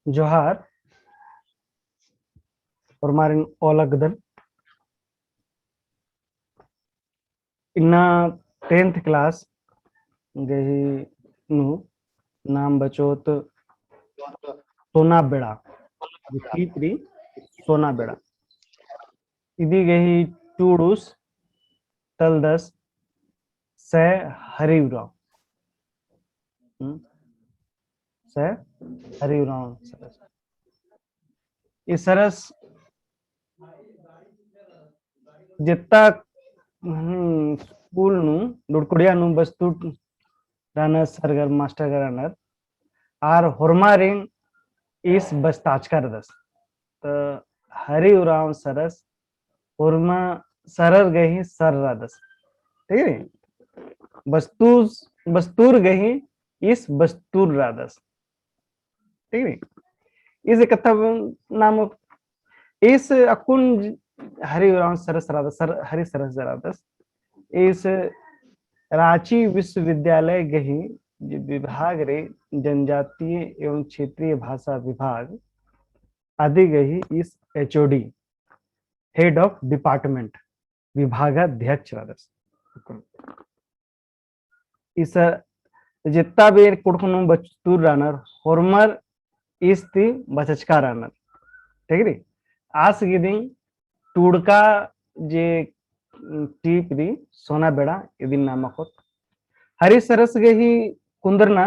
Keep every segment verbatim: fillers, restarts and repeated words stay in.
जोहार। ओर्मारिन ओलगदन। इन्ना tenth class गही नू नाम बचोत सोना बेड़ा। ये टीप रई सोना बेड़ा। इदी गही टूड़ुस तलदस सै हरि उराँव। हम्म? सै हरि उराँव सरस। ई सरस जेत्ता, हम्म, स्कूल नू, लुड़कुड़िया नू बस्तुर रअनर, सरगर मास्टरगर रअनर, आर होरमारिन ईस बचताचका रअदस। त हरि उराँव सरस होरमा सरर गही सर रअदस। ठीक है? बस्तुर, बस्तुर गही ईस बस्तुर रअदस। ठीक है? ईस कत्था नाम, ईस अक्कुन हरि उराँव सरस रअदस, सर, हरि सरस रअदस। ईस राँची विश्वविद्यालय गही जे विभाग रई जनजातीय एवं क्षेत्रीय भाषा विभाग, अदी गही ईस HOD, head of department, विभागाध्यक्ष रअदस। ईस जेत्ता भी कुँड़ुख़ नू बस्तुर रअनर, होरमर ईस ती बचचका रअनर। ठीक रई? आस गे दिम टूड़का जे टीप रई सोना बेड़ा, इदिन नाम अख़ोत। हरि सरस गही कुन्दरना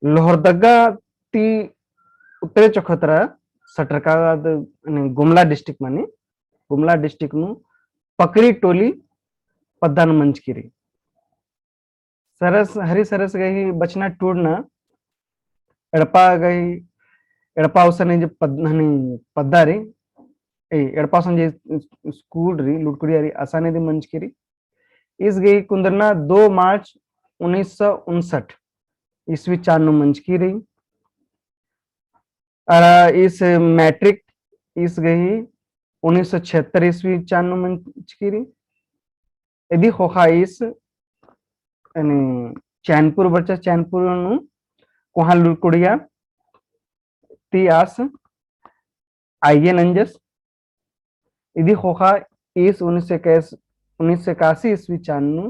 लोहरदगा ती उत्तरे चोखतरा सटरका आद, यानी गुमला district मनी, गुमला district नू पकरी टोली पद्दा नू मंजकी रई। सरस, हरि सरस गही बचना टूड़ना एड़पा गही, एड़पा उसन जे पद-, हनी पद्दा रई, ए, एड़पा उसन जे स्कूल रई, लुड़कुड़िया रई, असाने दिम मंजकी रई। ईस गही कुन्दरना दो मार्च उन्नीस सौ उनसठ ईस्वी चान नू मंजकी रई। अरा ईस मैट्रिक ईस गही उन्नीस सौ छिहत्तर ईस्वी चान नू मंजकी रई। इदी ख़ोख़ा ईस, यानी चैनपुर बरचा, चैनपुर नू कोहा लुड़कुड़िया ती आस IAS नंजस। इदी ख़ोख़ा ईस उन्नीस सौ इक्यासी, उन्नीस सौ इक्यासी ईस्वी चान नू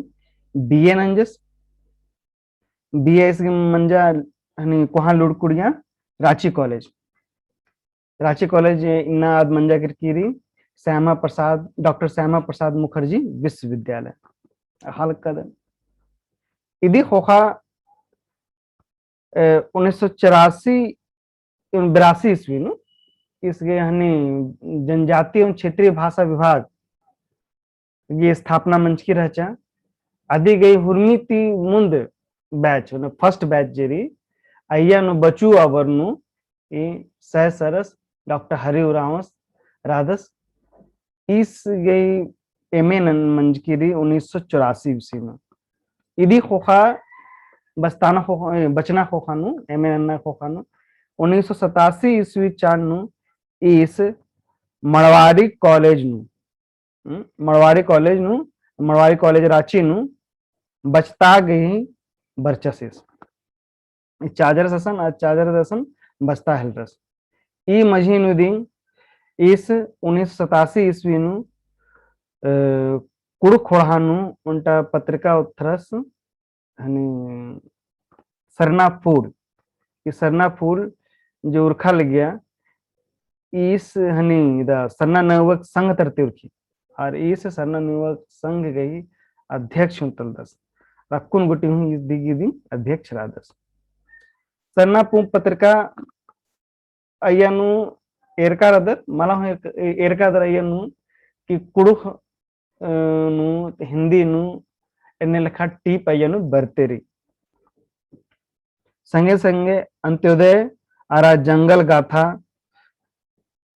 BA नंजस। BA ईस गे मंजा हनी कोहा लुड़कुड़िया राँची कॉलेज। राँची कॉलेज इन्ना आद मंजा केरकी रई श्यामा प्रसाद, डॉक्टर श्यामा प्रसाद मुखर्जी विश्वविद्यालय। हाल कदन। इदी ख़ोख़ा, ए, उन्नीस सौ चौरासी, बिरासी ईस्वी नू, ईस गे हनी जनजातीय एवं क्षेत्रीय भाषा विभाग गे स्थापना मंजकी रहचा। अदी गही हुरमी ती मुन्द batch, मतलब first batch जे रई, अइय्या नू बचू आवर नू ई सै सरस डॉक्टर हरि उराँवस रअदस। ईस गही MA नन मंजकी रई उन्नीस सौ चौरासी ईस्वी नू। इदी ख़ोख़ा बस्ताना ख़ोख़ा, ए, बचना ख़ोख़ा नू, MA नन्ना ख़ोख़ा नू, उन्नीस सौ सतासी ईस्वी चान नू ईस मड़वारी कॉलेज नू, हम्म, मड़वारी कॉलेज नू, मड़वारी कॉलेज राँची नू बचता गही बरचस ईस। ई चाजरस असन, आ चाजरस असन बस्ता हेलरस। ई मझी नू दिम ईस उन्नीस सौ सतासी ईस्वी नू, अ, कुँड़ुख़ ख़ोंड़हा नू ओन्टा पत्रिका उथरस, हनी सरना फूल, ई सरना फूल जे उरखा लगिया, ईस हनी इदा सरना नवयुवक संघ तरती उरखी, और ईस सरना नवयुवक संघ गही अध्यक्ष हूँ तलदस। अक्कुन गूटी हूँ इदी गही दिम अध्यक्ष रअदस। सरना फूल पत्रिका अइय्या नू एरका रअदर, मला हूँ एरका, एरका रअदर अइय्या नू कि कुँड़ुख़, अ, नू, हिन्दी नू, एन्ने लेखा टीप अइय्या नू बरते रई। संगे संगे अंत्योदय अरा जंगल गाथा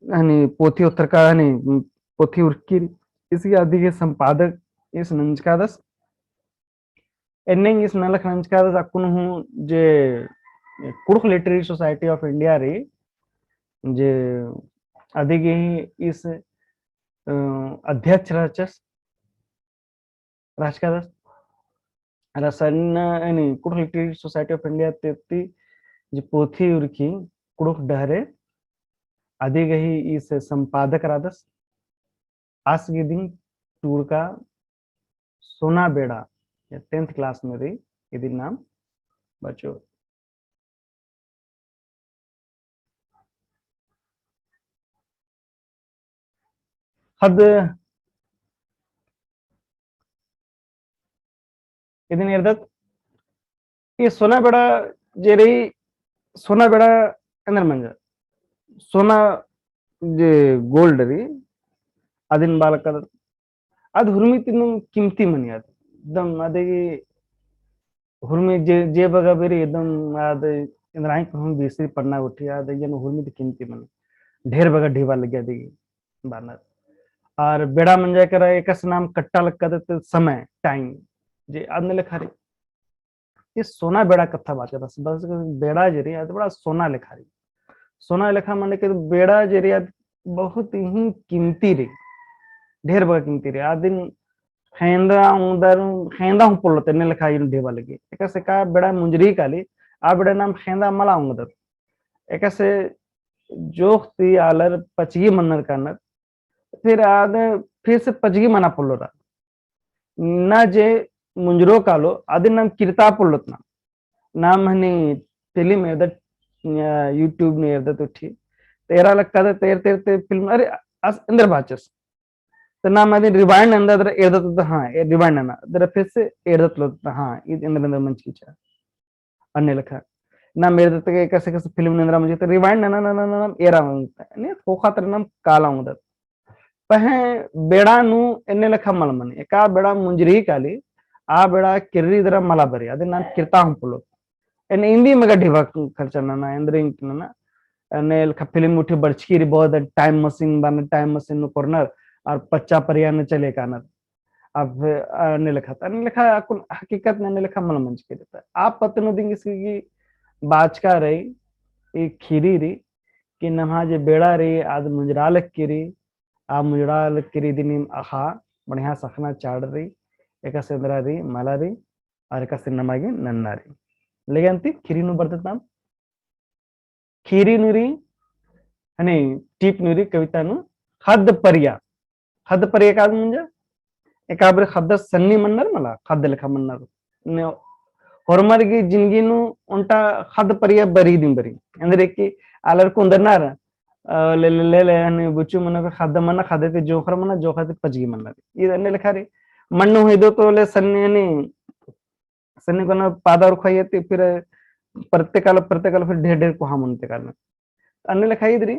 हनी पोथी उथरका हनी पोथी उरखी रई। ईस गे अदी गही संपादक ईस नंजकादस। एन्ने ईस नलख नंजकादस अक्कुन हूँ जे कुँड़ुख़ Literary Society of India रई, जे अदी गही ईस, अ, अध्यक्ष रहचस, रहचकादस। रसन्ना, यानी कुँड़ुख़ Literary Society of India ती, ती जे पोथी उरखी कुँड़ुख़ डहरे, अदी गही ईस संपादक रअदस। आस गही इदिन टूड़का सोना बेड़ा, या tenth class नू रई, इदिन नाम बचोर। ख़द्द इदिन एरदत, ई सोना बेड़ा जे रई, सोना बेड़ा एन्देर मंजा, सोना जे gold रई, अदिन बआ लगदत। आद हुरमी ती एकदम कीमती मनी आद। एकदम आद गे हुरमी जे, जे बग्गे भी रई एकदम आद एन्देर आंय कि हूँ बेसरी पन्ना गुट्ठी आद गे हुरमी ती कीमती मनी। ढेर बग्गे ढिबा लग्गी आद गे बअनर। और बेड़ा मंजा केरा एकासे नाम कट्टा लगदत समय, time। जे आद ने लेखा रई। ई सोना बेड़ा कत्था बाचकदस, बस बेड़ा जे रई, आद बड़ा सोना लेखा रई। सोना लेखा मने कि बेड़ा जे रई, आद बहुत ही कीमती रई, ढेर बग्गे कीमती रई। आदिन ख़ेंदा ओंगदर, ख़ेंदा हूँ पोल्लोत, एन्ने लेखा इदिन ढिबा लग्गी। एकासे का बेड़ा मुंजरी काली, आ बेड़ा नाम ख़ेंदा मला ओंगदत। एकासे जोख ती आलर पचगी मन्नर कानर, फिर आद फिर से पचगी मना पोल्लोर। ना जे मुंजरो कालो, अदिन नाम किर्ता पोल्लोत नाम। नाम हनी film एरदत, अ, YouTube नू एरदत उठी। तेरा लक्का दा तेर तेर ते film, अरे, आस एन्देर बाचस। तो नाम अदिन rewind नंदा दरा एरदत तो हाँ, ए rewind नना। दरा फिर से एरदत लो तो हाँ, ईद एन्देर एन्देर मंजकी चा। अन्ने लेखा। नाम एरदत के एकासे एकासे film नंदरा मंजकी तो rewind नना, नना, नना, नना, एरा मंजकी। ने ख़ोख़ा तरा नाम काला ओंगदत। पहें बेड़ा नू एन्ने लेखा मल मनी, एका बेड़ा मुंजरी काली, आ बेड़ा किर्री दरा मला बरई, अदिन नाम किर्ता हूँ पोल्लोत। एन्ने इन्दी मगा ढिबा खर्चा नना, एन्देर इंक नना, एन्ने लेखा film उठी बरचकी रई बहुत time machine बअनर, time machine नू कोरनर, और पच्चा परिया नू चले कानर। अब, अ, एन्ने लेखा, एन्ने लेखा अक्कुन हकीकत नू एन्ने लेखा मल मंजकी रई। आ पत्त नू दिम ईस गही बाचका रई, ई खीरी रई, कि नम्है जे बेड़ा रई, आद मुंजरा लक्की रई, आ मुंजरा लक्की रई दिम अख़ा, बढ़िया से अख़ना चाड़ रई, एकासे एन्देरा रई, मला रई, और एकासे नमा गे नन्ना रई। लेकिन ती खीरी नू बरदत नाम, खीरी नू रई, हने टीप नू रई कविता नू, ख़द्द परिया। ख़द्द परिया का मंजा? एका बारी ख़द्द सन्नी मन्नर मला, ख़द्द लेखा मन्नर। ने होरमर गही जिनगी नू ओन्टा ख़द्द परिया बरई दिम बरई। एन्देर कि आलर कुन्दरनर, अ, ले, ले, ले, ले, हने बुचु मना ख़द्द मना, ख़द्द ती जोंख़र मना, जोंख़र ती पचगी मन्नर। ई एन्ने लेखा रई। मन्नु हेदो तो ले सन्नी, हने सन्नी कोना पादा उरखा इय्या ती फिर प्रत्येक आलो, प्रत्येक आलो फिर ढेर ढेर कोहा मन्ते कालो। अन्ने लेखा ईद रई,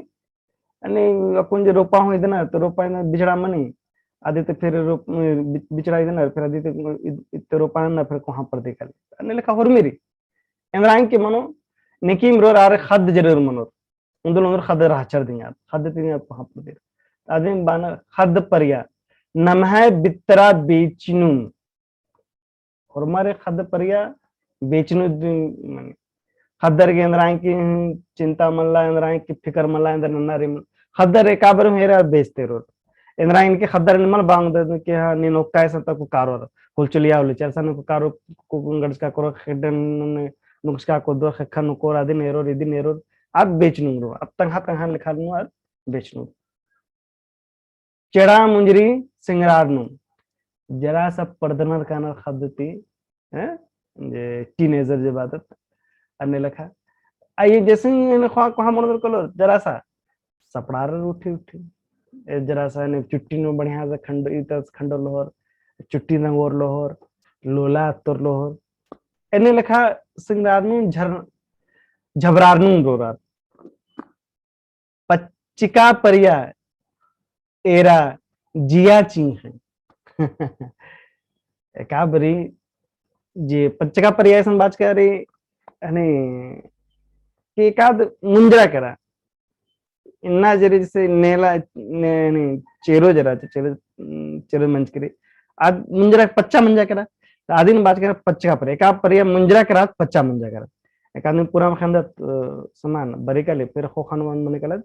अन्ने अक्कुन जे रोपा हूँ इदना, तो रोपा इदना बिचड़ा मनी, अदी ते फिर रोप-, बि-, बिचड़ा इदना, फिर अदी ते इत-, इत्ते रोपा ना, फिर कोहा परदे काली। अन्ने लेखा होरमी रई। एन्देर आंय कि मनो, नेकीम रओर आर ख़द्द जरूर मनोर। उन्दुल उन्दुल ख़द्द रहचर दिम आद, ख़द्द ती दिम आद कोहा परदे। अदिन बअनर ख़द्द परिया, नम्है बित्तरा बेचनुम। होरमर ख़द्द परिया बेचनु दु-, मने ख़द्दर गे एन्देर आंय कि चिंता मल्ला, एन्देर आंय कि फिकर मल्ला, एन्देर नन्ना रई। ख़द्दर एका बारी हूँ एरा बेचते रओर। एन्देर आंय कि ख़द्दर निमल बांग दे कि हाँ, नीन ओक्का एसन तक कारोर। हुलचुलिया हुलचर सन को कारो को गड़चका करो, खेडन नुकसका को दो, ख़ेक्खा नुकोर, अदिन एरोर, इदिन एरोर, आद बेचनु रओ। आद तंग्हा तंग्हा लेखा नू आद बेचनु। चेड़ा मुंजरी सिंगरार नू, जरा सा पड़दनर कानर ख़द्द ती, हैं? जे teenager जे बादत, अन्ने लेखा। आ ये जैसे ही इन्हें ख़ोख़ा, ख़ोख़ा मरदर कलो, जरा सा सपड़ार उठी उठी। ए जरा सा ने चुट्टी नू बढ़िया से खंड, इतर खंडो लोहर, चुट्टी नंगोर लोहर, लोला अत्तोर लोहर। एन्ने लेखा सिंगरार नू झर-, झबरार नू रोरार। पच्चिका परिया एरा जिया चींख़े। एका बारी जे पच्चिका परिया एसन बाचका रई, हने, कि एकाद मुंजरा केरा। इन्ना जरी जैसे नेला, ने-, ने-, चेरो जरा, चेरो, चेरो मंजकी रई। आद मुंजरा पच्चा मंजा केरा। तो आदिन बाचका रई पच्चिका परिया। एका परिया मुंजरा केरा, पच्चा मंजा केरा। एकादिन पूरा मखंदत, अ, समान, बरी काली, फिर ख़ोख़ा नू मनी काली,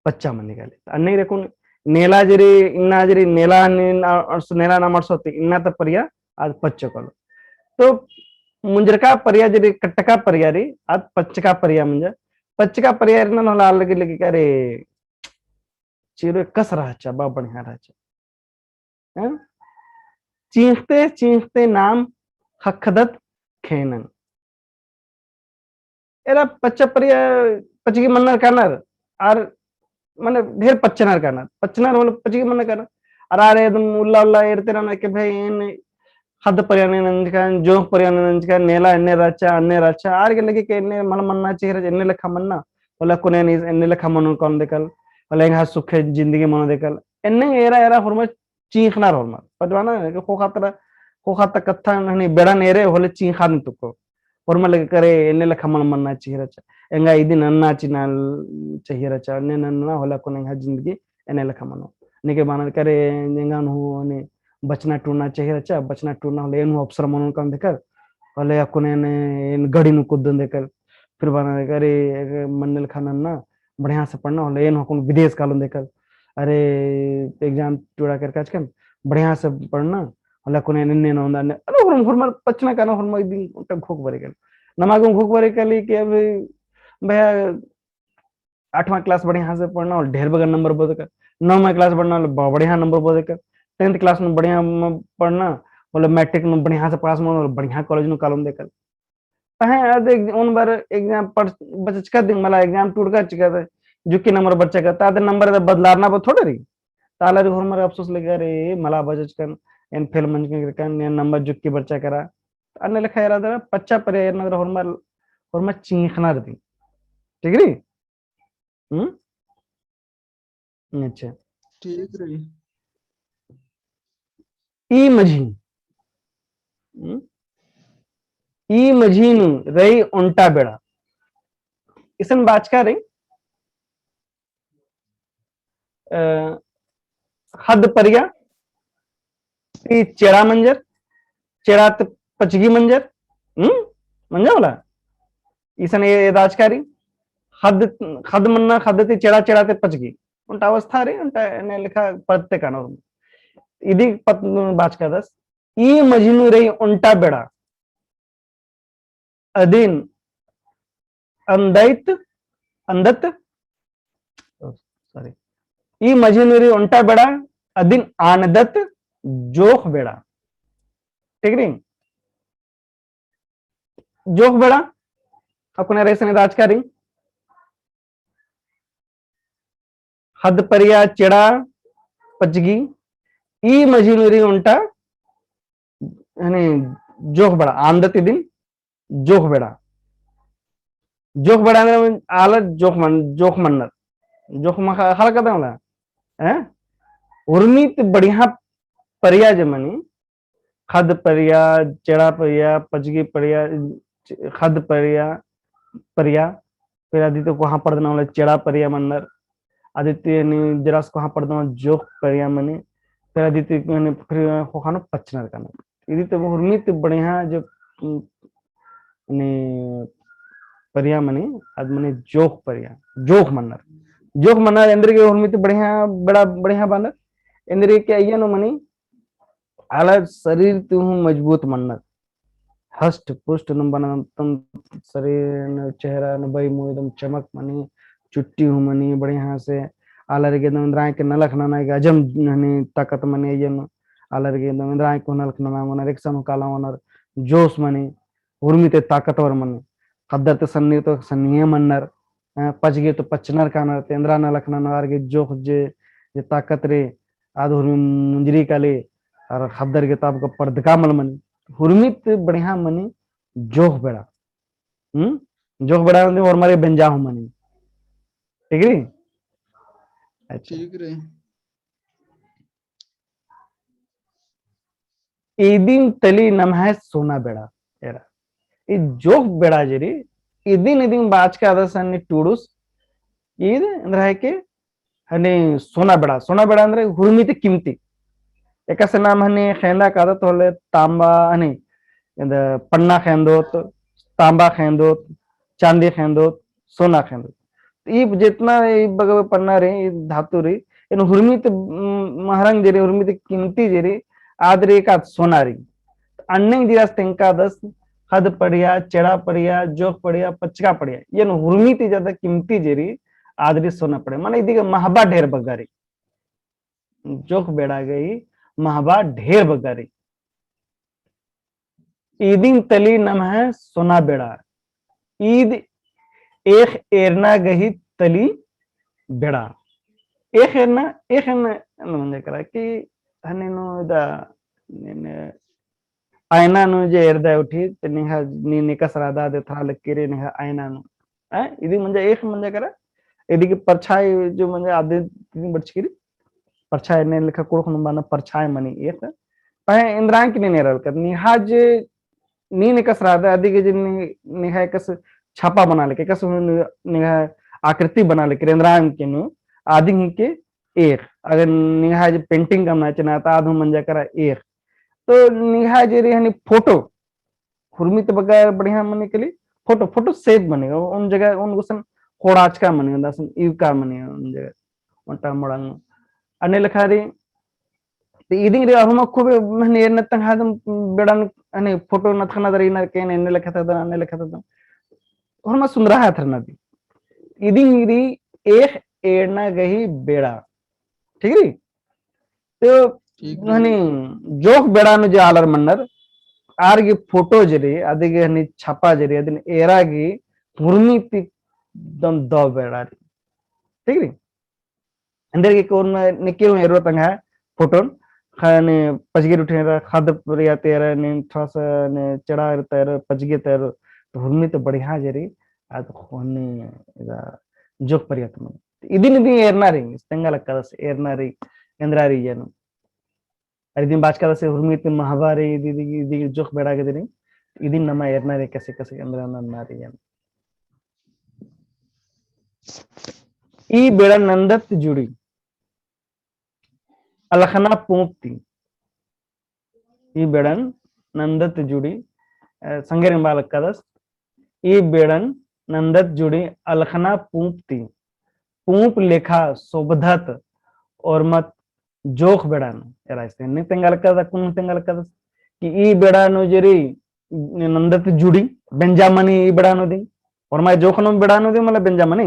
पच्चा मनी काली। अन्ने रई कुन नेला जरी, इन्ना जरी नेला, ने-, ना-, अर्स-, नेला नाम अर्सोती, इन्ना ता परिया, आद पच्चो कालो। तो मुंजरका परिया जे रई, कट्टका परिया रई, आद पच्चका परिया मंजा। पच्चका परिया रई ना, होला लगे लगे का रे, चिरो कस रहचा, बा बढ़िया रहचा। हैं? चींख़ते चींख़ते नाम ख़क्खदत ख़ेनन। एरा पच्चा परिया, पचगी मन्नर कानर, आर माने ढेर पच्चनर कानर, पच्चनर मतलब पचगी मन्नर कानर। आर आर एकदम उल्ला उल्ला एरते रअनर के भाई एन ख़द्द परिया ने नंजका, जोंख़ परिया ने नंजका, नेला एन्ने रहचा, अन्ने रहचा, आर गे लगे के एन्ने मल मन्ना चाहिए रहचा, एन्ने लेखा मन्ना, होले अक्कुन एन एन्ने लेखा मनो कौन देकल, होले एंग्है सुखे जिंदगी मनो देकल। एन्ने एरा एरा होरमर चींख़नर होरमर। पजवाना के ख़ोख़ा तरा, ख़ोख़ा ता कत्था हनी बेड़ा नेरे होले चींख़ा दिन तुक्को। होरमर लगे का रे एन्ने लेखा मल मन्ना चाहिए रहचा। एंगा इदिन अन्ना चिना चाहिए रहचा। एन्ने नन्ना होले अक्कुन एंग्है जिंदगी एन्ने लेखा मनो। निके बानर का रे एंगा हूँ हनी बचना टूड़ना चाहिए रहचा। बचना टूड़ना होले एन हूँ अफसर मनो कौन देकल। होले अक्कुन एन, एन गड़ी नू कुद्दन देकल। फिर बानर का रे मन्ने लेखा नन्ना बढ़िया से पढ़ना होले एन हूँ अक्कुन विदेश कालोन देकल। अरे exam टूड़ा कर काचकन बढ़िया से पढ़ना, होले अक्कुन एन एन्ने नौंदा ने, अरे होरम-, होरमर पच्चना काना होरमर इदिन ओन्टा घोख बरे कल। नमा गे घोख बरे कली कि अभी भैया आठवां class बढ़िया से पढ़ना होले ढेर बग्गे number बो देकल, नौवां class बढ़ना होले ब-, बढ़िया number बो देकल, tenth class में बढ़िया म-, पढ़ना होले matric में बढ़िया से pass मनो होले बढ़िया college नू कालोन देकल। अहें, अदे एक, उन बार exam पढ़, बचचका दिन मला exam टूड़का चिका दे, जुक्की number बरचका, ता अदे number दे बदलारना बो थोड़े रई। ताला रे होरमर अफसोस लगे, अरे, मला बचचकन, एन fail मंजकन करकन, एन number जुक्की बरचा करा। अन्ने लेखा एरा दरा, पच्चा परिया एरना दरा होरमर, होरमर चींख़नर दी। ठीक रई? हम्म? अच्छा। ठीक रई। ई मझी, हम्म? ई मझी नू रई ओन्टा बेड़ा। इसन बाचका रई, अ, ख़द्द परिया ती चेड़ा मंजर, चेड़ा ती पचगी मंजर, हम्म? मंजा वाला? इसन ए-, एदाचका रई, ख़द्द, ख़द्द मन्ना, ख़द्द ती चेड़ा, चेड़ा ती पचगी। ओन्टा अवस्था रई, ओन्टा एन्ने लेखा पत्ते कानर। इदी पत-, बाचकादस, ई मझी नू रई ओन्टा बेड़ा। अदिन अंदइत, अंदत, sorry, ई मझी नू रई ओन्टा बेड़ा, अदिन आनदत जोख बेड़ा। ठीक रई? जोख बेड़ा, अक्कुन एरा इसन एदाचका रई। ख़द्द परिया चेड़ा पचगी, ई मझी नू रई ओन्टा, यानी जोख बेड़ा, आनदत इदिन जोख बेड़ा। जोख बेड़ा एन्देर आलर जोख मन-, जोख मन्नर। जोख मखा-, ख़लका दंगला। हैं? उर्मी ती बढ़िया परिया जे मनी, ख़द्द परिया, चेड़ा परिया, पचगी परिया, ख़द्द परिया, परिया, फिर अदी ती कोहाँ पड़दना वाला चेड़ा परिया मन्नर, अदी ती यानी जरास कोहाँ पड़दना जोख परिया मनी, फिर अदी ती यानी फिर ख़ोख़ा नू पच्चनर कानर। इदी ती उर्मी ती बढ़िया जो, उम, यानी परिया मनी, अद मनी जोख परिया, जोख मन्नर। जोख मन्नर एन्देर गे उर्मी ती बढ़िया, बड़ा बढ़िया बानर, एन्देर गे अइय्या नू मनी, आलर शरीर ती हूँ मजबूत मन्नर। हष्ट पुष्ट नू बना तम शरीर नू, चेहरा नू बई मुँह एकदम चमक मनी, चुट्टी हूँ मनी बढ़िया से। आलर गे एकदम एन्दरा के नलख नना गे अजम हनी ताकत मनी अइय्या नू। आलर गे एकदम एन्दरा के नलख नना ओनर, एकसन हूँ काला ओनर, जोश मनी, उर्मी ती ताकतवर मनी। ख़द्दर ती सन्नी तो सन्निये मन्नर, अ, पचगी तो पच्चनर कानर, ती एन्दरा नलख नना आर गे जोख जे, जे ताकत रई, आद उर्मी मुंजरी काली, अरा ख़द्दर गे ताब का पड़दका मल मनी, उर्मी ती बढ़िया मनी जोख बेड़ा। हम्म? जोख बेड़ा मनी होरमर गे बेंजा हूँ मनी। ठीक रई? अच्छा। ठीक रई। इदिन तली नम्है सोना बेड़ा एरा। ई जोख बेड़ा जे रई, इदिन, इदिन बाचकादस हनी टूड़ुस, ईद एन्दरा है के हनी सोना बेड़ा, सोना बेड़ा एन्दरा हुरमी ती कीमती। एकासे नाम हनी खेंदा कादत होले तांबा हनी, एन्द पन्ना खेंदोत, तांबा खेंदोत, चांदी खेंदोत, सोना खेंदोत। तो ई जितना ई बग-, पन्ना रई, ई धातु रई, एन हुरमी ती, उम, महरंग जे रई, हुरमी ती कीमती जे रई, आद रई एकाद सोना रई। अन्ने जिरास तेंकादस, ख़द्द पड़िया, चेड़ा पड़िया, जोख पड़िया, पचका पड़िया। एन हुरमी ती ज्यादा कीमती जे रई, आद रई सोना पड़िया। माने इदी गे महबा ढेर बग्गे रई। जोख बेड़ा गही महबा ढेर बग्गे रई। ईदिन तली नम्है सोना बेड़ा। ईद एख़ एरना गही तली बेड़ा। एख़ एरना, एख़ एरना, एन्ने मंजा केरा कि हने नू इदा, ने, ने, आयना नू जे एरदा उठी, ते निंग्है, नीन एकासे रअदय दे थरा लगी रई निंग्है आयना नू। हैं? इदी मंजा एख़ मंजा केरा, इदी गे परछाई जो मंजा आदि दिन बरचकी रई, परछाई ने लेखा कुँड़ुख़ नू बअना परछाई मनी एख़। पहें एन्द्रा की नीन एरा लगी, निंग्है जे नीन एकासे रअदय, अदी गे जे नी-, निंग्है एकासे छापा बना लगी, एकासे हूँ नि-, निंग्है आकृति बना लगी, एन्द्रा की नू, आदिन हिके एख़। अगर निंग्है जे painting कमना चिअना ता आद हूँ मंजा केरा एख़। तो निंग्है जे रई हनी photo, हुरमी ती बग्गे बढ़िया मनी के लिए photo, photo save मनी, उन जगह उन गुसन ख़ोंड़ाचका मनी, उन दसन इवका मनी, उन जगह ओन्टा मोड़ंग। अन्ने लेखा रई, ते इदिन रई होरमा खूब हनी एरना तंग्है दम बेड़न हनी photo नतखना दरी ना केन एन्ने लेखा तदन, अन्ने लेखा तदन। होरमा सुन्दरा है थरना दी। इदिन रई एख़ एरना गही बेड़ा। ठीक रई? तो ठीक रई। हनी जोख बेड़ा नू जे आलर मन्नर, आर गे photo जे रई, अदी गे हनी छापा जे रई, अदिन एरा गे हुरमी ती दम दव बेड़ा रई। ठीक रई? एन्देर गे कोर में निके हूँ एरो तंग्है photo न, ख़ने पचगे उठे रा, ख़द्द पड़िया ती एरा, नीन थोड़ा सा ने चेड़ा ता एरा, पचगे ता एरा, तो हुरमी तो बढ़िया जे रई, आद ख़ने इदा जोख परिया तो मनी। इदिन इदिन एरना रई, तेंगा लक्कादस एरना रई, एन्द्रा रई एन। अरा इदिन बाचकादस हुरमी ती महबा रई, इदी, इदी, इदी जोख बेड़ा गे इदिन, इदिन नमा एरना रई, कसे, कसे एन्द्रा नन्ना रई एन। ई बेड़न नन्दत जुड़ी, अलख़ना पूँप ती। ई बेड़न नन्दत जुड़ी, अ, संगेर एम्बा लक्कादस, ई बेड़न नन्दत जुड़ी अलख़ना पूँप ती, पूँप लेखा सोभदत ओर्मत जोख बेड़ा नू, एरा इस्ते नी तेंगा लक्कादस, कुन तेंगा लक्कादस, कि ई बेड़ा नू जे रई नन्दत जुड़ी, बेंजा मनी ई बेड़ा नू दिम, ओर्मा जोख नू बेड़ा नू दिम, मतलब बेंजा मनी,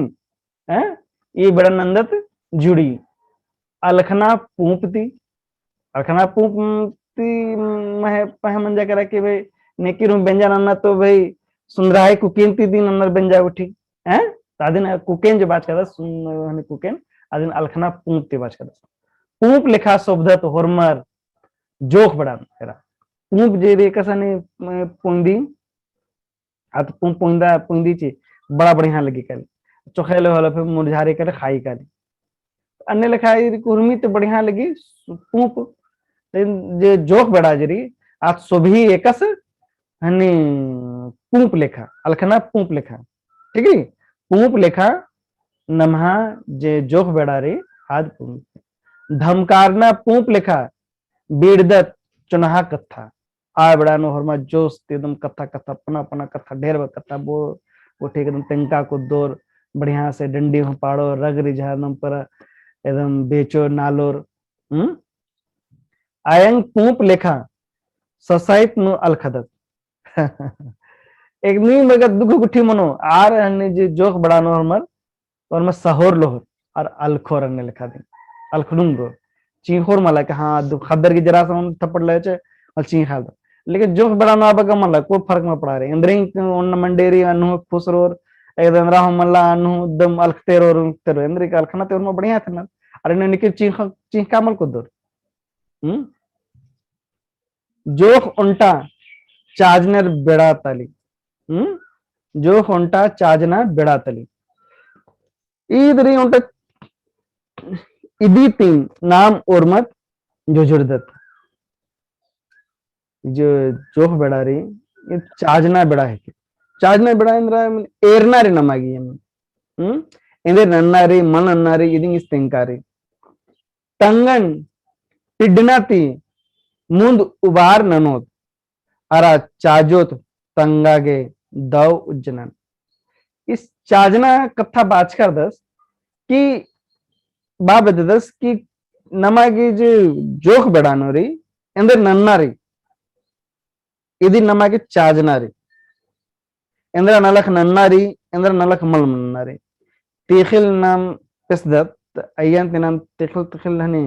हैं? ई बेड़ा नन्दत जुड़ी, अलख़ना पूँप ती, अलख़ना पूँप ती महे पहें मंजा केरा कि भाई, नेकिर हूँ बेंजा नन्ना तो भाई, सुन्दराई कुकेन ती दिम नन्नर बेंजा उठी, हैं? तो अदिन कुकेन जे बाचकादस, सुन-, हनी कुकेन, अदिन अलख़ना पूँप ती बाचकादस। पूँप लेखा सोभदत होरमर जोख बेड़ा नू, एरा। पूँप जे रई कसा नी, अ, पुंदी, आद पूँप पुंदा, पुंदी ची, बड़ा बढ़िया लगी काली। चोखेले होले फिर मुरझारी काली, खाई काली। अन्ने लेखा ई हुरमी तो बढ़िया लगी, पूँप, लेकिन जे जोख बेड़ा जे रई, आद सोभी एकस, हनी पूँप लेखा, अलख़ना पूँप लेखा। ठीक रई? पूँप लेखा नम्है जे जोख बेड़ा रई, आद पूँप। धमकारना पूँप लेखा, बीड़दत चोन्हा कत्था। आ बेड़ा नू होरमा जोश ती एकदम कत्था, कत्था, पना, पना कत्था, ढेर बग्गे कत्था बो-, बोठी एकदम तेंका कुद्दोर, बढ़िया से डंडी हूँ पाड़ोर, रग रिझा एकदम पर एकदम बेचोर नालोर। हम्म? आयंग पूँप लेखा ससाइत नू अलख़दत। एक नीम बग्गे दुख गुट्ठी मनो, आर हनी जे जोख बेड़ा नू होरमर, ओर्मर सहोर लोर, आर अलख़ोर अन्ने लेखा दिम। अलख़नुम रओर। चींख़ोर मला कि हाँ, दु-, ख़द्दर गे जरा सा थप्पड़ लगे चे, मल चींख़ा दो। लेकिन जोख बेड़ा नू आ बग्गे मला, कोई फर्क मल पड़ा रई। एन्द्रिन ओन मंडेरी, अन्नु खुश रओर, एकदम एन्द्रा हूँ मला, अन्नु एकदम अलख़ते रओर, अलख़ते रओर। एन्द्रिन का अलख़ना ते ओर्मर बढ़िया थना। अरे ने निके चींख़ा, चींख़ा मल कुद्दोर। हम्म? जोख ओन्टा चाजनर बेड़ा ताली। हम्म? जोख ओन्टा चाजना बेड़ा ताली। ईद रई ओन्टा इदी ती नाम ओर्मत जोजुरदत। जो जोख बेड़ा रई, ई चाजना बेड़ा हिके। चाजना बेड़ा एन्द्रा, एरना रई नमा गे, हम्म? एन्देर नन्ना रई, मल नन्ना रई, इदिन इस तेंका रई। तंगन पिड्डना ती मुन्द उबार ननोत, अरा चाजोत तंगा गे दव उज्जनन। इस चाजना कत्था बाचकादस कि बा बेद्ददस कि नमा गे जे जोख बेड़ा नू रई, एन्देर नन्ना रई, इदिन नमा गे चाजना रई। एन्दरा नलख नन्ना रई, एन्दरा नलख मल नन्ना रई। तिख़िल नाम पेसदत, अइय्यन ती नाम तिख़िल, तिख़िल हनी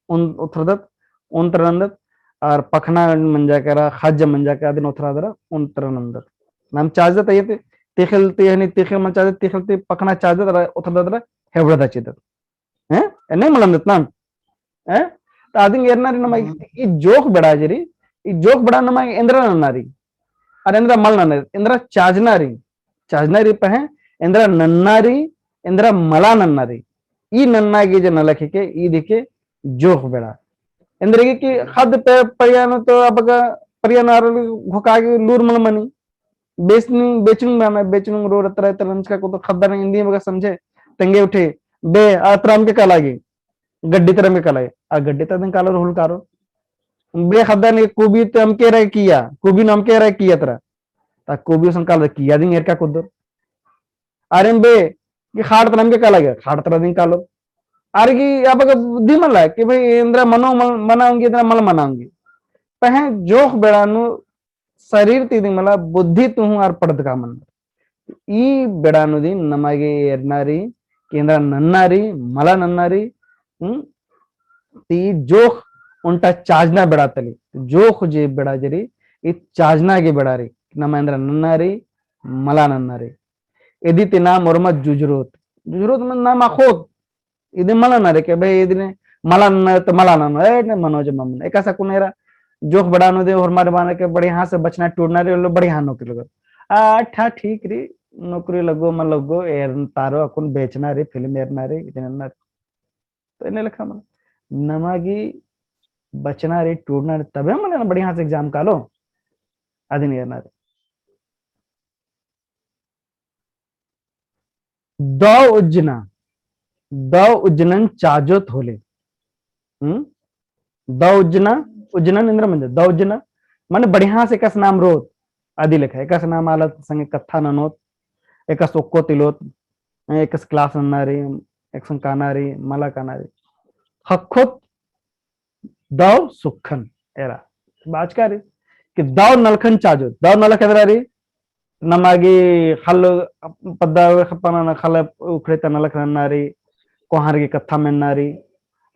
उन-, उथरदत, उन तरा नन्दत, और पखना मंजा केरा, ख़ज्ज मंजा केरा, अदिन उथरा दरा, उन तरा नन्दत। नाम चाजदत अइय्यन ती, तिख़िल ती हनी, तिख़िल मल चाजदत, तिख़िल ती पखना चाजदत, और उथरदत दरा, हेबड़दा चिदत। हैं? एन्ने मल नन्दत नाम। हैं? तो अदिन एरना रई नमा, हम्म। ई जोख बेड़ा जे रई, ई जोख बेड़ा नमा एन्दरा नन्ना रई। और एन्दरा मल नन्ना रई, एन्दरा चाजना रई। चाजना रई पहें, एन्दरा नन्ना रई, एन्दरा मला नन्ना रई। ई नन्ना गे जे नलख हिके, ईद हिके जोख बेड़ा। एन्दरा गे कि ख़द्द पे परिया नू तो अब का परिया नू आर घोखा गे लूर मल मनी। बेचनी, बेचनुम बअना, बेचनुम रो रतरा तरा नंजका को तो ख़द्दन इन्दी बग्गे समझे, तेंगे उठे, बे, आ तरा अमके काला गे, गड्डी तरा अमके काला गे, आ गड्डी तरा अदिन कालोर होले कारो। बे ख़द्दन कोबी तो अमके रई किया, कोबी नू अमके रई किया तरा। ता कोबी उसन कालोर किया अदिन एरका कुद्दोर। आरिम बे, कि ख़ाड़ तरा अमके काला गे, ख़ाड़ तरा अदिन कालोर। आर गे अब का दिम मला कि भाई एन्दरा मनो मल-, मना ओंगी, एन्दरा मल मना ओंगी। पहें जोख बेड़ा नू सरीर ती दिम मला, बुद्धि ती हूँ आर पड़दका मन्नर। ई बेड़ा नू दिम नमा गे एरना रई, कि एन्दरा नन्ना रई, मला नन्ना रई, हम्म? ती जोख ओन्टा चाजना बेड़ा तली, जोख जे बेड़ा जे रई, ई चाजना गे बेड़ा रई, नमा एन्दरा नन्ना रई, मला नन्ना रई। इदी ती नाम ओर्मत जुझुरोत, जुझुरोत मने नाम अख़ोत, इदिन मल नना रई कि भाई इदिन मला नना तो मला नना, ए, ने मनोज ममन। एकासे कुन एरा जोख बेड़ा नू दे होरमार बाना के बढ़िया से बचना टूड़ना रई, ओले बढ़िया नौकरी लगो। आ, ठा ठीक रई, नौकरी लगो, मल लगो, एर तारो अक्कुन बेचना रई, फिल्म एरना रई, इदिन नना रई। तो एन्ने लेखा मला। नमा गे बचना रई, टूड़ना रई, तबे मला बढ़िया से exam कालो, अदिन एरना रई। दौ उज्जना, दौ उज्जनन चाजोत होले। हम्म? दौ उज्जना, उज्जनन एन्दरा मंजा, दौ उज्जना, मने बढ़िया से एकासे नाम रोत, अदी लेखा, एकासे नाम आलत संगे कत्था ननोत, एकासे ओक्को तिलोत, एकासे class नन्ना रई, एकासे काना रई, मला काना रई। ख़क्खोत दौ सुक्खन एरा। बाचका रई कि दौ नलखन चाजो, दौ नलख एन्दरा रई, नमा गे ख़ल्ल पद्दा ख़प्पा नना, ख़ल्ल उखड़े ता नलख नन्ना रई, कोहार गे कत्था मेन्ना रई,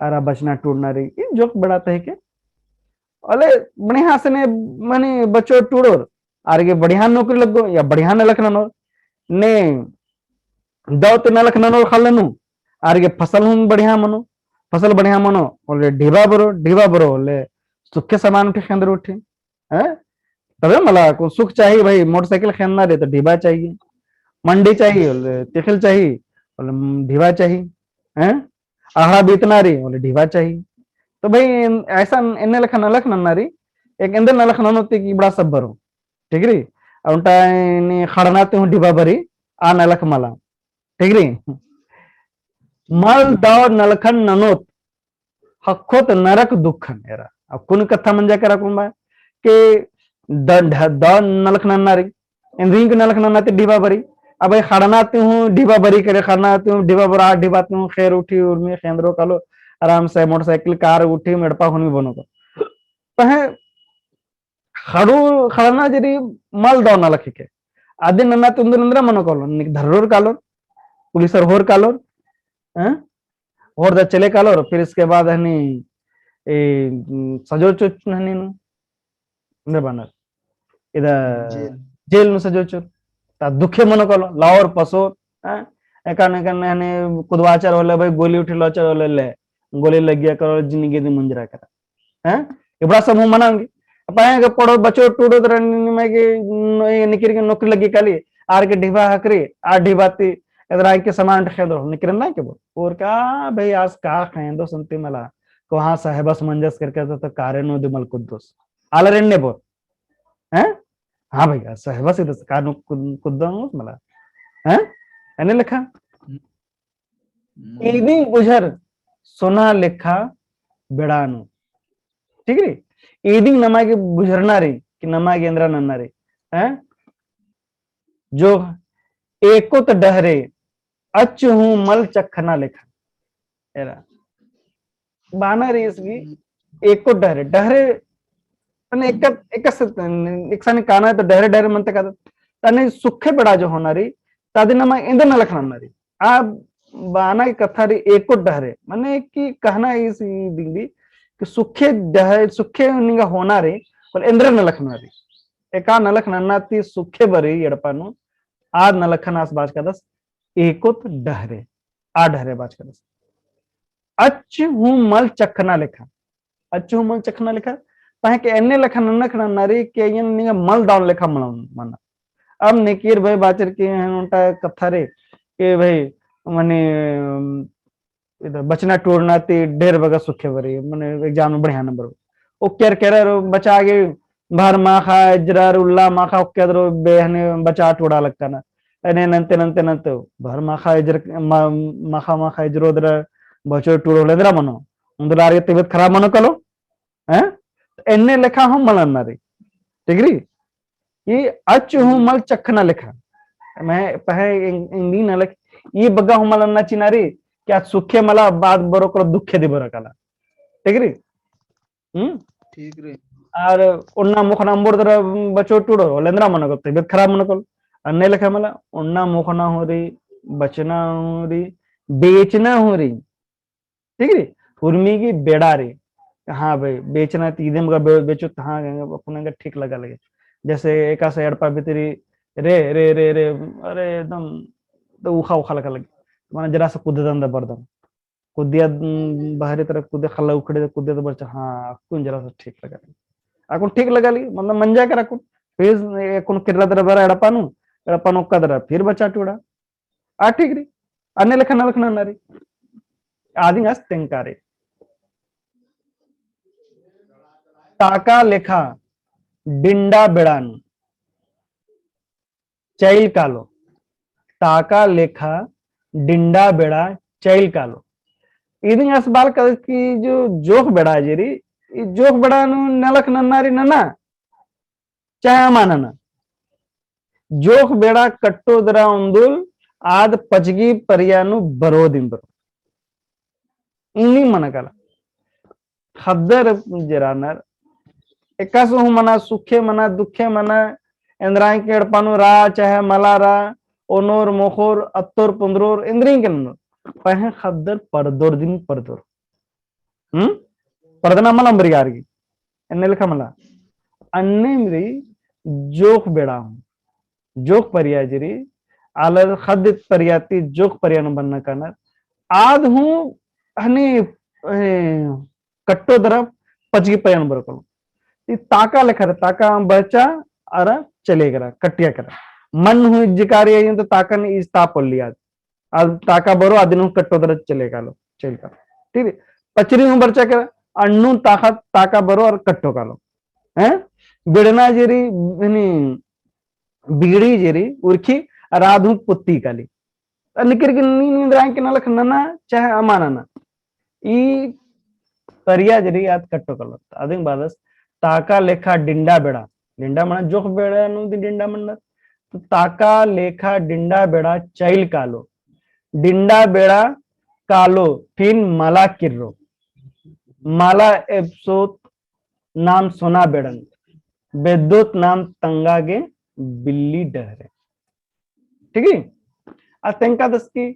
अरा बचना टूड़ना रई, ई जोख बेड़ा ता हिके। ओले बढ़िया से ने मने बचोर टूड़ोर, आर गे बढ़िया नौकरी लग्गो, या बढ़िया नलख ननोर, ने दौ ती नलख ननोर ख़ल्ल नू, आर गे फसल हूँ बढ़िया मनो, फसल बढ़िया मनो, ओले ढिबा बरो, ढिबा बरो, ओले सुखे सामान उठे ख़ेंदर उठे, हैं? तबे मला को सुख चाहिए भाई, मोटरसाइकिल ख़ेंदना रई तो ढिबा चाहिए, मंडी चाहिए, ओले तिख़िल चाहिए, ओले ढिबा चाहिए, हैं? अहड़ा बीतना रई, ओले ढिबा चाहिए। तो भाई, एन-, ऐसा एन्ने लेखा नलख नन्ना रई, एक एन्दर नलख ननोत कि इबड़ा सब बरो, ठीक रई? अउर ओन्टा एन्ने ख़ड़ना ती हूँ ढिबा बरी, आ नलख मला, ठीक रई? मल दौ नलखन ननोत, ख़क्खोत नरक दुखन एरा। अब कुन कत्था मंजा केरा कुन बा कि द-, ढ-, दौ नलख नन्ना रई, एन्देर की नलख नन्ना ती ढिबा बरी। अब भाई ख़ड़ना ती हूँ ढिबा बरी करे, ख़ड़ना ती हूँ ढिबा बरा, ढिबा ती हूँ ख़ेर उठी, उर्मी ख़ेंदरो कालो, आराम से मोटरसाइकिल, कार उठी, एड़पा हूँ उर्मी बनो का। पहें ख़ड़ू ख़ड़ना जे रई मल दौ नलख हिके। अदिन नन्ना ती उन्दुल एन्दरा मनो कालो, निक धर्रोर कालोर, पुलिसर होर कालोर, हैं? होर दा चले कालोर, फिर इसके बाद हनी, ए, उम, सजो चो हनी नू, एन्दर बअनर। इदा जेल। जेल नू सजो चो। ता दुखे मनो कालो, लाओर पसोर, हैं? एकान, एकान हनी कुदवाचर होले भाई, गोली उठी लोचर होले ले, गोली लग्गिया कालो, जिंदगी दी मुंजरा केरा। हैं? इबड़ा सब हूँ मना ओंगी। पहें गे पढ़ो बचो टूड़ो तर निमा गे न-, निकिर गे नौकरी लग्गी काली, आर गे ढिबा ख़क्खरी, आ ढिबा ती एन्दरा के सामान ख़ेंदरो, निकिरन ना के बो। और का भाई आस का ख़ेंदोस अन्ती मला, कोहाँ साहेबस मंजस करके तो, तो कारे नू दिम मल कुद्दोस। आलर एन्ने बो। हैं? हाँ भैया, साहेबस इदस कार नू कुद-, कुद्दोस मला। हैं? एन्ने लेखा। हम्म। इदिंग बुझर सोना लेखा बेड़ा नू। ठीक रई? इदिंग नमा गे बुझरना रई, कि नमा गे एन्दरा नन्ना रई। हैं? जो एकोत डहरे अच्च हूँ मल चखना लेखा। एरा। बअना रई इसगी एकोत डहरे, डहरे तने एक, एक स-, एक सानी काना तो डहरे डहरे मनते कादत। तने सुखे बेड़ा जो होना रई, तादिन नमा एन्देर नलख नन्ना रई। आ बाना की कत्था रई एकोत डहरे, मने कि कहना इस दिंदी कि सुखे डहरे, सुखे निंगा होना रई, पर एन्देर नलख नन्ना रई। एका नलख नन्ना ती सुखे बरई एड़पा नू, आद नलखन आस बाचकादस एकोत डहरे, आ डहरे बाचकादस। अच्च हूँ मल चखना लेखा, अच्च हूँ मल चखना लेखा, पहें के एन्ने लेखा नलख नन्ना रई के अइय्यन निंगा मल दाव लेखा मल मना। अब नेकेर भाई बाचर के हैं उन्टा कत्था रई, के भाई मने, अम, इधर बचना टूड़ना ती ढेर बग्गे सुखे बरई, मने exam में बढ़िया number। ओक्कर केरर बचा गे भर माखा, इजरर, उल्ला माखा, ओक्कर दरो बेहने बचा टूड़ा लगकना। एन्ने नन्ते, नन्ते, नन्ते, भर माखा इजर, मा-, माखा, माखा इजरो दरा बचो टूड़ो होले एन्दरा मनो। उन्दुल आर गे तबियत खराब मनो कालो? हैं? एन्ने लेखा हूँ मल नन्ना रई। ठीक रई? ई अच्च हूँ मल चखना लेखा। मैं पहें एन-, एन्देर नलख, ई बग्गे हूँ मल नन्ना चिअना रई, कि आद सुखे मला, बाद बरो करो दुखे दी बरो काला। ठीक रई? हम्म? ठीक रई। आर ओन्ना मोख़ना अम्बोर दरा बचो टूड़ो, होले एन्दरा मनो कालो, तबियत खराब मनो कालो। अन्ने लेखा मला, ओन्ना मोख़ना हूँ रई, बचना हूँ रई, बेचना हूँ रई। ठीक रई? हुरमी गही बेड़ा रई। हाँ भाई, बेचना ती इदिम का बे-, बेचो त हाँ, अक्कुन एंगा ठीक लगा लगे। जैसे एकासे एड़पा भितरी रे, रे, रे, रे, अरे एकदम तो उखा, उखा लगा लगे। माने जरा सा कुद्ददन दा बरदन। कुद्दिया, उम, बहरी तरफ कुद्दिया, खल्ला उखड़े कुद्दिया तो बरचा, हाँ, अक्कुन जरा सा ठीक लगा लगे। अक्कुन ठीक लगा लगे, मतलब मंजा केरा अक्कुन। फिर अक्कुन किर्रा दरा बरा एड़पा नू, एड़पा नू ओक्का दरा, फिर बचा टूड़ा। आ ठीक रई। अन्ने लेखा नलख नन्ना रई। आदिन आस तेंगका रई। ताका लेखा डिंडा बेड़ा नू चइल कालो। ताका लेखा डिंडा बेड़ा चइल कालो। इदिन आस बाचकादस कि जो जोख बेड़ा जे रई, ई जोख बेड़ा नू नलख नन्ना रई नना, चाहे अमा नना। जोख बेड़ा कट्टो दरा उन्दुल आद पचगी परिया नू बरो दिम बरो। इन्नी मना काला। ख़द्दर जे रअनर, एकासे हूँ मना, सुखे मना, दुखे मना, एन्दरा के एड़पा नू रआ, चाहे मला रआ, ओनोर, मोख़ोर, अत्तोर, पुन्दरोर, एन्दरा के ननोर। पहें ख़द्दर परदोर दिम परदोर। हम्म? परदना मला अम्बरी आर गे। एन्ने लेखा मला। अन्नेम रई जोख बेड़ा हूँ। जोख परिया जे रई, आलर ख़द्द परिया ती जोख परिया नू बन्ना कानर। आद हूँ हनी, ए, कट्टो दरा पचगी परिया नू बरो कालो। ई ताका लेखा रई, ताका बरचा अरा चले केरा, कट्टिया केरा। मन हूँ इज्जकारी आइन तो ताकन इजता पोल्ली आद। आद ताका बरो आदिन हूँ कट्टो दरा चले कालो, चइल कालो। ठीक है? पचरी हूँ बरचा केरा, अन्नु ताका, ताका बरो अरा कट्टो कालो। हैं? बिड़ना जे रई, हनी, बीड़ी जे रई, उरखी, अरा आद हूँ पुत्ती काली। निकिर की नीन एन्दरा के नलख नना, चाहे अमा नना। ई परिया जे रई आद कट्टो कालो। अदिन बादस ताका लेखा डिंडा बेड़ा। डिंडा मना जोख बेड़ा नू ती डिंडा मन्नर। तो ताका लेखा डिंडा बेड़ा चइल कालो। डिंडा बेड़ा कालो फिन मला किर्रो। मला एबसोत नाम सोना बेड़न। बेद्दोत नाम तंगा गे बिल्ली डहरे। ठीक है? आ तेंगकादस कि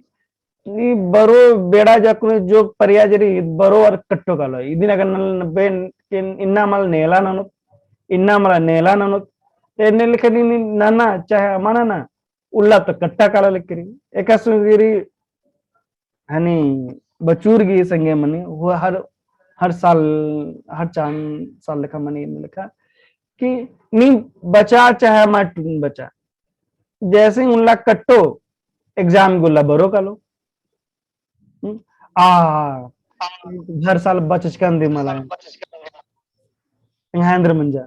ई बरो बेड़ा जे अक्कुन जोख परिया जे रई, बरो अरा कट्टो कालो। इदिन अगर नल बे-, इन्ना मल नेला ननोत, इन्ना मल नेला ननोत, ते एन्ने लेखा नीन नना, चाहे अमा नना, उल्ला तो कट्टा काला लेकिन। एकासे जे रई, हनी बचुर गही संगे मनी, हूँ हर, हर साल, हर चान साल लेखा मनी, एन्ने लेखा कि नीन बचा चाहे अमा बचा। जैसे ही उल्ला कट्टो, exam गे उल्ला बरो कालो। हम्म? आ, हर साल बचचकन दी मला। एंग्है एन्देर मंजा।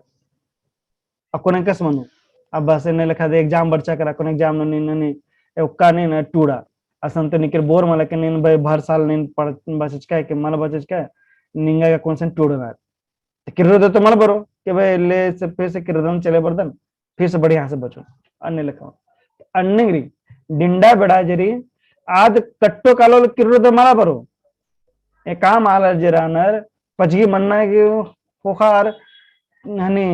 अक्कुन एंकस मनो। अब बस एन्ने लेखा दे exam बरचा केरा, अक्कुन exam ननी, ननी, ए ओक्का नीन टूड़ा। असन तो निकिर बोर मला के नीन भाई भर साल नीन पढ़-, बचचका है के मला बचचका है, निंगा का कौन सन टूड़ना है। तो किर्रो दे तो मल बरो, के भाई ले से फिर से किर्रदन चले बरदन, फिर से बढ़िया से बचो। अन्ने लेखा। अन्ने रई, डिंडा बेड़ा जे रई, आद कट्टो कालो ले किर्रो दे मला बरो। एका आलर जे रअनर, पचगी मन्ना गे ख़ोख़ा अरा हनी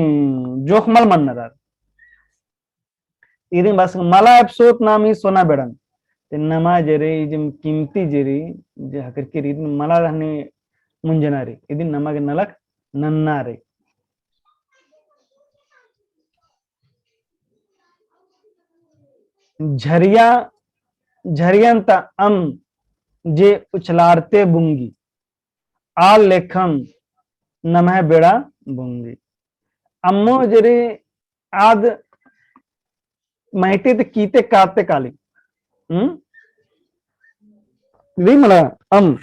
जोख मल मन्नर आर। इदिन बस मला एप्सोत नाम ई सोना बेड़न। ते नमा जे रई, ई जिम कीमती जे रई, जे हकरकी रई, इदिन मला हनी मुंजना रई, इदिन नमा गे नलख नन्ना रई। झरिया, झरियन ता अम जे उछलारते बुंगी, आ लेखम नम्है बेड़ा बुंगी। अम्मो जे रई आद मइटी ती कीते काते काली। हम्म? री मला अम।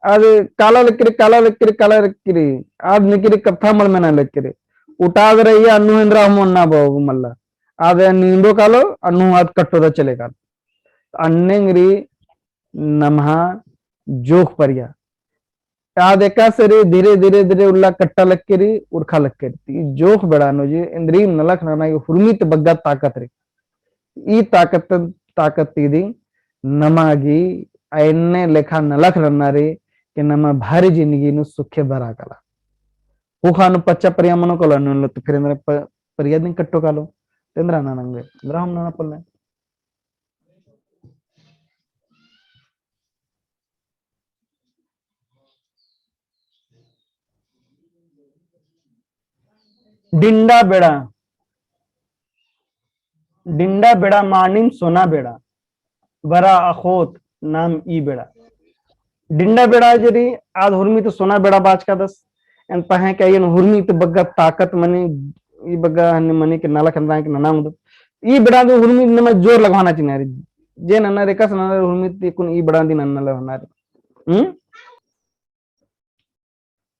आद काला लक्करी, काला लक्करी, काला लक्करी। आद निकरी कत्था मल मेना लक्करी। उटाद रई अन्नु एन्द्रा हूँ मन्ना बओ मल्ला। आद नींदो कालो, अन्नु आद कट्टोदा चले कालो। अन्नेंग रई नम्हा जोख परिया। आद एकासे रई धीरे, धीरे, धीरे उल्ला कट्टा लक्करी, उरखा लक्करी। ती जोख बेड़ा नू जे एन्द्रिम नलख नना गे हुरमी ती बग्गे ताकत रई। ई ताकत, ताकत ती इदिन नमा गे एन्ने लेखा नलख नन्ना रई कि नमा भारी जिंदगी नू सुखे बरआ काला। ख़ोख़ा नू पच्चा परिया मनो कालो, अन्नु ती फिर एन्द्रा प-, परिया दिम कट्टो कालो। ते एन्द्रा नना नंगे, एन्द्रा हूँ नना पोल्ले। डिंडा बेड़ा, डिंडा बेड़ा मानिम सोना बेड़ा, बरा अख़ोत नाम ई बेड़ा। डिंडा बेड़ा जे रई, आद हुरमी ती सोना बेड़ा बाचकादस। एन पहें के एन हुरमी ती बग्गे ताकत मनी, ई बग्गे हनी मनी के नलख नना गे नना उंगदत। ई बेड़ा ती हुरमी नमा जोर लगवाना चिअना रई। जे नन्ना रई एकासे नन्ना रई हुरमी ती कुन ई बेड़ा ती नन्ना लगवाना रई। हम्म?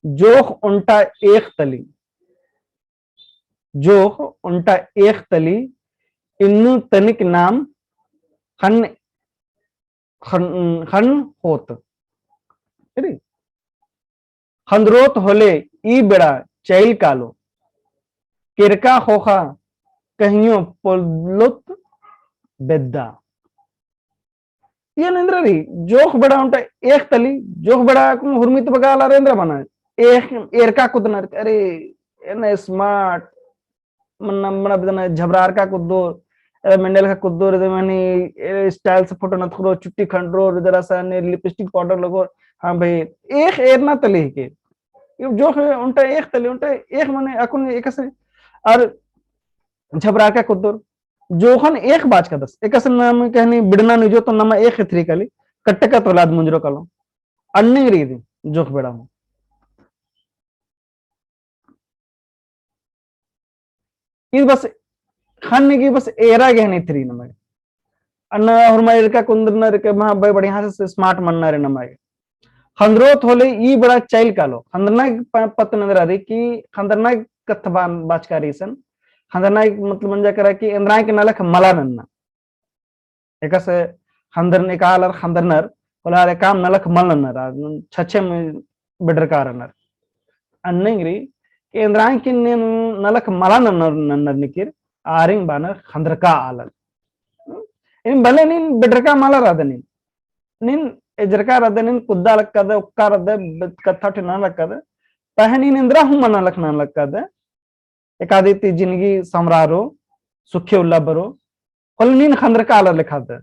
जोख ओन्टा एख़ तली। जोख ओन्टा एख़ तली, इन्नु तनिक नाम ख़न्न, ख़न्न, ख़न्न होत। अरे? ख़न्दरोत होले ई बेड़ा चइल कालो। केरका ख़ोख़ा कहियो पोल्लोत बेद्दा। एन एन्द्रा रई, जोख बेड़ा ओन्टा एख़ तली, जोख बेड़ा कुन हुरमी ती बग्गे आलर एन्द्रा मना, एख़, एरका कुद्दनर, अरे, एन smart, मन्ना, मन्ना बेद्दन झबरारका कुद्दोर, अरे, मेंडलका कुद्दोर, इदे मनी, ए, style से photo नतखरो, चुट्टी खंडरोर, इदे रसा ने lipstick powder लगोर, हाँ भाई, एख़ एरना तली हिके। ये जोख ओन्टा एख़ तली, ओन्टा एख़ मने अक्कुन एकासे, अरा झबरारका कुद्दोर, जोखन एख़ बाचकादस। एकासे नाम कहनी बिड़ना निजो तो नमा एख़ एथरी काली, कट्टका तो लाद मुंजरो कालो। अन्नेंग रई इदी, जोख बेड़ा हूँ। इद बस ख़न्न गे बस एरा गे हनी एथरी नमा गे। अन्ना हुरमा एरका कुन्दरना रई के, हाँ भाई बढ़िया से smart मन्ना रई नमा गे। ख़न्दरोत होले ई बेड़ा चइल कालो। ख़न्दरना प-, पत्त नंदरा रई कि ख़न्दरना कत्था बान बाचका रई सन। ख़न्दरना मतलब मंजा केरा कि एन्द्रा गे नलख मला नन्ना। एकासे ख़न्दरन एका आलर ख़न्दरनर, होले आर एकाम नलख मल नन्नर, आर छछेम बेडरका रअनर। अन्नेंग रई कि एन्द्रा गे नीन नलख मला नन्नर, नन्नर निकिर, आरिन बानर ख़न्दरका आलर। इन भले नीन बेडरका मला रअदय नीन, नीन एजरका रअदय, नीन कुद्दा लक्कादय, उक्का रअदय, कत्था ठिना लक्कादय, पहें नीन एन्द्रा हूँ मना लख नना लक्कादय, एकादी ती जिनगी समरारो, सुखे उल्ला बरो, होले नीन ख़न्दरका आलर लेखा रअदय।